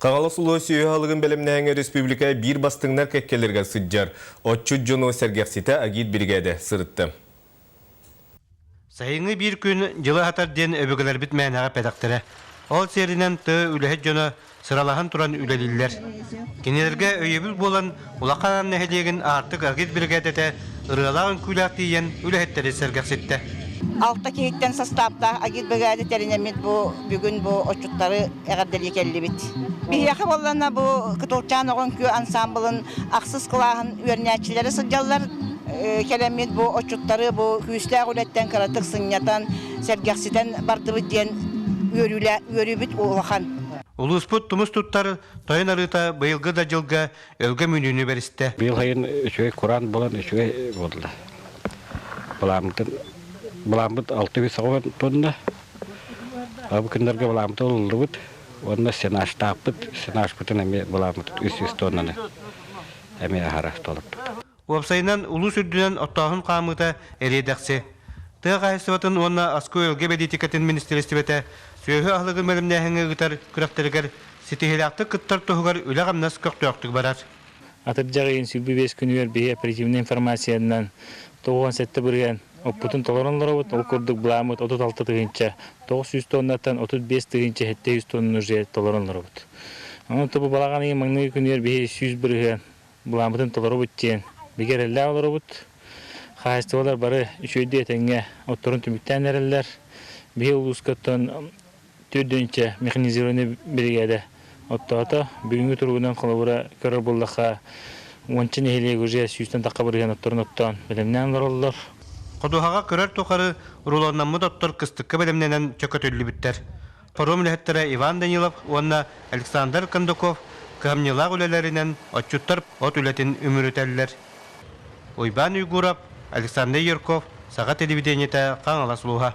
Хаҥалас улууһа сүөһү аһылыгын бэлэмнээһиҥҥэ республика биир бастыҥнар кэккэлэригэр сылдьар. Отчут дьону сэргэхситэ агит биригээдэ сырытта. Сайыҥҥы биир күн дьылы аһатар диэн өбүгэлэрбит мээнэҕэ эппэтэхтэрэ. Ол сиэринэн тыа үлэһит дьоно сыралаһан туран үлэлииллэр. Кинилэргэ өйөбүл буолан Улахан Аан нэһилиэгин Аартык агит биригээдэтэ ырыалаах үҥкүүлээх тиийэн үлэһиттэри сэргэхситтэ. Алта киһиттэн састааптаах агит биригээдэ тэринэммит бу бүгүн бу отчуттары эҕэрдэлии кэллибит. Биһиэхэ буоллана бу Кытылчаан оҕо үҥкүү ансаамбылын ахсыс кылааһын үөрэнээччилэрэ сылдьаллар. Кэлэммит бу отчуттары бу күүстээх үлэттэн кыратык сынньатан, сэргэхситэн бардыбыт диэн үөрүүбүт улахан. Улууспут тумус туттар Тойон арыыта быйылгы да дьылга өлгөм үүнүүнү бэристэ. Быйыл сайын үчүгэй кураан буолан үчүгэй буолла. Былааммытын былааммыт 680 тонна. Бу күннэргэ былааммыт ылыллыбыт уонна сенажтаахпыт. Сенажпытын эмиэ былааммыт 300 тоннаны эмиэ аһара толордубут. Уопсайынан, улуус үрдүнэн оттооһун хаамыыта эриэ-дэхси. Тыа хаһаайыстыбатын уонна аска-үөлгэ бэлиитикэтин министиэристибэтэ сүөһү аһылыгын бэлэмнээһиҥҥэ ыытар күрэхтэригэр ситиһиилээхтик кыттар туһугар үлэ-хамнас көхтөөхтүк барар. Атырдьах ыйын 25 күнүгэр биһи оперативнай информациянан 97% оппутун толорон олоробут. Ол курдук былааммыт 36 тыһыынча 900 тоннаттан 35 тыһыынча 700 тоннаны уже толорон олоробут. Онон бу балаҕан ыйын маҥнайгы күнүгэр биһи 100% Былааммытын толоробут диэн бигэ эрэллээх олоробут. Хаһаайыстыбалар бары үчүгэйдик этэҥҥэ отторун түмүктээн эрэллэр. Биһи улууска оттон төрдүнчэ механизированный биригээдэ оттоото. Бүгүҥҥү туругунан холобура көрөр буоллахха, уонча нэһилиэк уже сүүстэн тахха бырыһыан отторун оттоон бэлэмнээн олороллор. Ходуһаҕа көрөр тухары рулоннаммыт оттор кыстыкка бэлэмнэнэн чөкөтүллүбүттэр. Паром үлэһиттэрэ Иван Данилов уонна Александр Кондаков кыһамньылаах үлэлэринэн отчуттар от үлэтин үмүрүтэллэр. Уйбаан Уйгуров, Александр Юрков, Саха телевидениетэ, Хаҥалас улууһа.